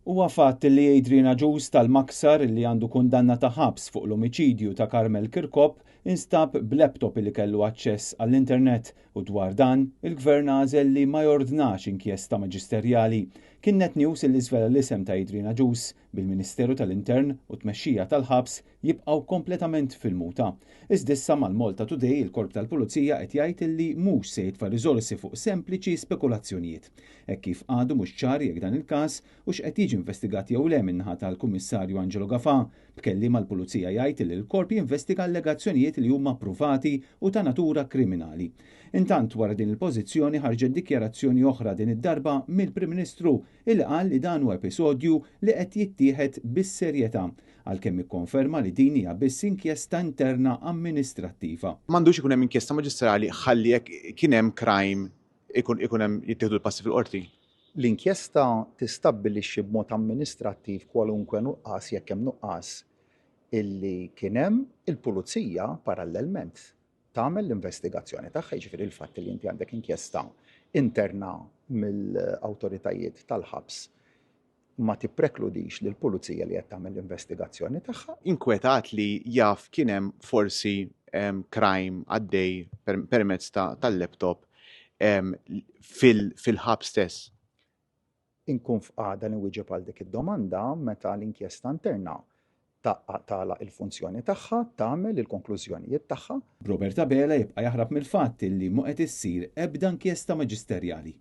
Huwa fatt li Adrian Agius tal-Maksar li għandu kundanna ta' ħabs fuq l-omiċidju ta' Carmel Kirkop instab b'laptop li kellu aċċess għall-internet u dwar dan, il-Gvern għażel li ma jordnax inkjesta maġisterjali. Kien Net News li żvela l-isem ta' Adrian Agius, bil-Ministeru tal-Intern u t-tmexxija tal-ħabs jibqgħu kompletament fil-muta. Iżda issa mal-Malta Today il-Korp tal-Pulizija qed jgħid illi mhux se jitfa' riżorsi fuq sempliċi spekulazzjonijiet. Hekk kif għadu mhux ċar jekk dan il-każ hux qed jiġi investigat jew le min-naħa tal-Kummissarju Angelo Gafà, b'kelliem għall-Pulizija jgħid illi l-Korp jinvestiga allegazzjonijiet li huma ppruvati u ta' natura kriminali. Intant wara din il-pożizzjoni ħarġet dikjarazzjoni oħra din id-darba mill-Prim Ministru illi qal li dan hu episodju li qed jittieħed bis-serjetà, għalkemm ikkonferma li din hija biss inkjesta interna amministrattiva. M'għandux ikun hemm inkjesta maġistrali ħalli jekk kien hemm crime ikun ikun hemm jittieħdu l-passi fil-qorti. L-inkjesta tistabbilixxi b'mod amministrattiv kwalunkwe nuqqas jekk hemm nuqqas illi kien hemm, il-pulizija parallelment tagħmel l-investigazzjoni tagħha, jiġifieri l-fatt li inti għandek inkjesta interna mill-awtoritajiet tal-ħabs ma tipprekludix lill-pulizija li qed tagħmel l-investigazzjoni tagħha. Inkwetat li jaf kien hemm forsi crime għaddej permezz tal-laptop fil-ħabs stess. Inkun f'qagħda li nwieġeb għal dik id-domanda meta l-inkjesta interna tagħlaq il-funzjoni tagħha, tagħmel il-konklużjonijiet tagħha. B'Robert Abela jibqa' jaħrab mill-fatt li mhu qed issir ebda inkjesta maġisterjali.